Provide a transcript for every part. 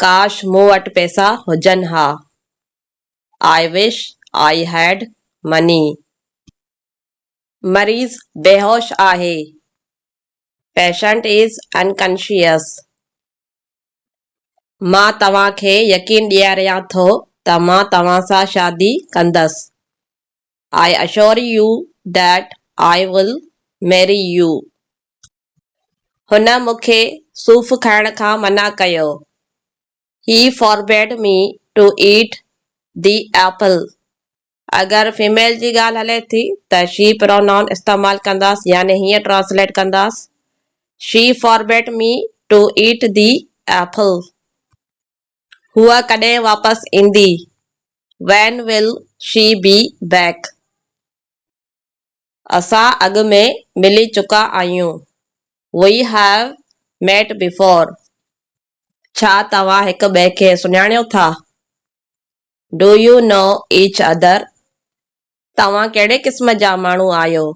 ڪاش مون وٽ پئسا هجن ها. I wish I had money. مريض بيهوش آهي. Patient is unconscious. مان توهان کي يقين ڏياريان ٿو ته مان توهان سان شادي ڪندس. I assure you that I will marry you. هن مون کي صوف کائڻ کان منع ڪيو. He forbade me to eat the apple. اگر فيميل جي ڳالهه هلي ٿي ته شي پرونائون استعمال ڪنداس يعني هيئن translate ڪنداس، She forbade me to eat the apple. هوء ڪڏهن واپس ايندي؟ When will she be back? اسان اڳ ۾ ملي چڪا آهيون. We have met before. ڇا توهان هڪ ٻئي کي سڃاڻيو ٿا؟ Do you know each other? توهان ڪهڙي قسم جا ماڻهو آهيو؟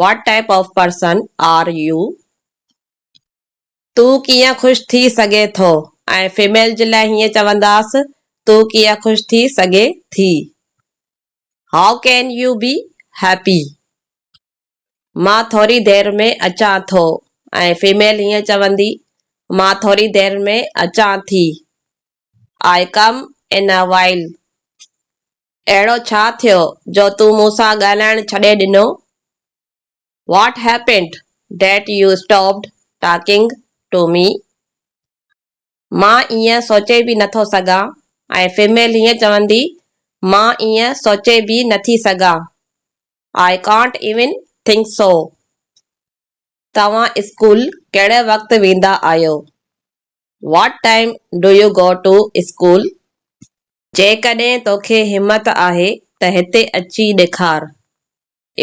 What type of person are you? تون ڪيئن خوش ٿي سگهين ٿو؟ ۽ فيميل جي لاء هيئن چونداس، تون ڪيئن خوش ٿي سگهين ٿي؟ How can you be happy? مان ٿوري دير ۾ اچان ٿو ۽ فيميل هيئن چوندي، مان ٿوري دير ۾ اچان ٿي. I come in a while. اهڙو ڇا ٿيو جو تون مون سان ڳالهائڻ ڇڏي ڏنو؟ What happened that you stopped talking to me? مان ائين سوچي به نٿو سگهان ۽ فيميل هيئن چوندي، مان ائين سوچي به نٿي سگهان. I can't even think so. توهان اسڪول ڪهڙي وقت ويندا آهيو؟ What time do you go to school? جيڪڏهن توکي همت آهي ته هتي اچي ڏيکار.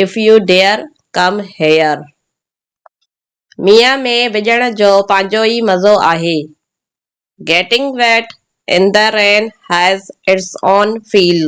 If you dare, come here. مينهن ۾ ڀڄڻ جو پنهنجو ئي مزو آهي. Getting wet in the rain has its own feel.